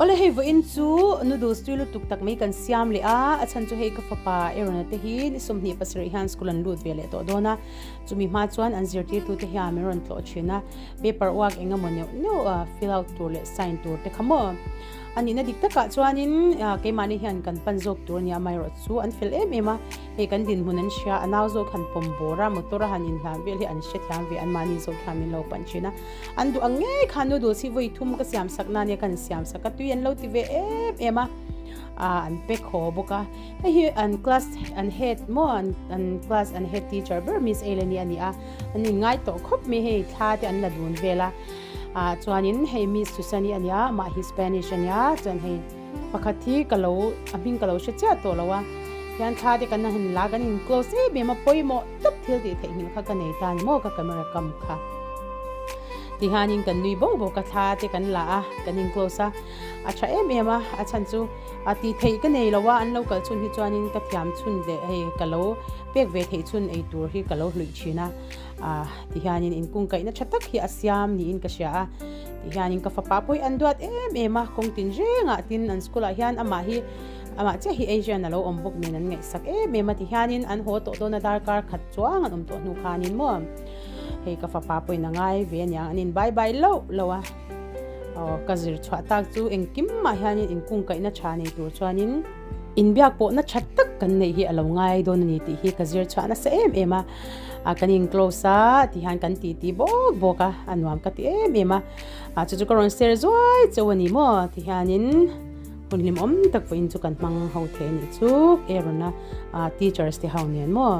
Awle hei vawiin chu noodles tui lutuk tak mai kan siam leh a, a chhan chu hei ka fapa Aaron-a te hi ni 27 hian school an lut ve leh tawh dawn a, chumi hma chuan an zirtirtu te hian min rawn tlawh thin a, paper work eng emaw neuh neuh fill out tur leh sign tur te kha maw. A nihna dik takah chuanin keimahni hian kan pan zawk tur a nia, amaherawh chu an fel em em a, hei kan dinhmun an hria, a nau zawk han pawm bawr a, motor a han inhlan vel hi an hrethiam ve, anmahni zawk hian min lo pan thin a. An duh ang ngei khan noodles hi vawi thum ka siam sak na nia kan siam sak a, tui an lo ti ve em em a, ah an pe khaw bawk a. Hei hi an class an head maw an an class an head teacher ber Miss Eleni a ni a, an inngai tawh khawp mai hei thla te an la dun vel a. Ah chuanin hei Miss Susani a nia amah hi Spanish a nia chuan hei pakhat hi ka lo a hming ka lo hre chiah tawh lo a hian thla te kan han la kan in close em em a pawimawh tawp thil tih theihnghilh kha ka nei ta ni maw ka camera kam kha tihianin kan nui bawk bawk a thla te kan la a kan in close a a tha em em a a chhan chu a tih theih ka nei lo a an lo kal chhun hi chuanin ka thiam chhun leh hei ka lo pek ve theih chhun ei tur hi ka lo hluih thin a. Ah tihianin inkungkaihna tha tak hi a siam niin ka hria a, tihianin ka fapa pawh hi an duat em em a, kawng tin rengah tin an school ah hian amah hi amah chiah hi Asian a lo awm bawk nen an ngaihsak em em a, tihianin an haw tawh dawn a darkar khat chuang an awm tawh hnu khanin maw hei ka fapa pawhin a ngai ve aniang an in bye bye loh loh a, aw ka zir chhuah tak chu engkim mah hianin inkungkaihna tha nei tur chuanin. Inbiak pawhna tha tak kan neih hi a lo ngai dawn a ni tih hi ka zir chhuah nasa em em a, a kan in close a ti hian kan titi bawk bawk a, a nuam ka ti em em a, a chu chu ka rawn share zuai chauh a ni maw ti hianin hun hlimawm tak pawhin chu kan hmang ho thei a nih chu Aaron-a teachers te ho nen maw.